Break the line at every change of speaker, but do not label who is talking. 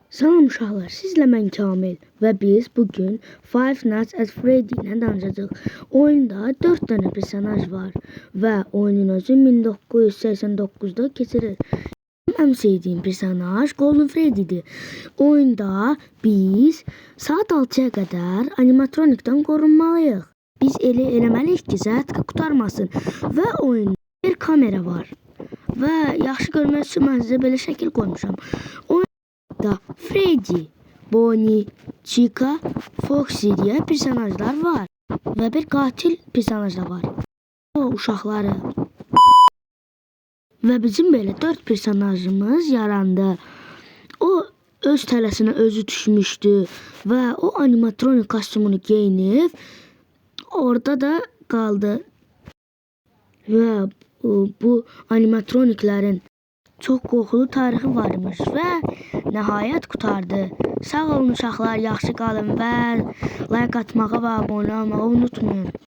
Salam uşaqlar, sizlə mən Kamil və biz bugün Five Nights at Freddy ilə danışacağıq. Oyunda 4 dənə personaj var və oyunun özü 1989-da keçirir. Ən sevdiyim personaj Golden Freddy'dir. Oyunda biz saat 6-ya qədər animatronikdən qorunmalıyıq. Biz elə eləməliyik ki, zayatka qurtarmasın və oyunda bir kamera var. Və yaxşı görmək üçün mən sizə belə şəkil qoymuşam. Oyunda Freddy, Bonnie, Chica, Foxy deyə personajlar var və bir qatil personaj da var. O uşaqları. Və bizim belə 4 personajımız yarandı. O öz tələsinə özü düşmüşdü və o animatronik kostyumunu geyinib orada da qaldı. Və bu animatroniklərin çox qorxulu tarixi varmış və nəhayət qurtardı. Sağ olun uşaqlar, yaxşı qalın və like atmağı və abunə olmağı unutmayın.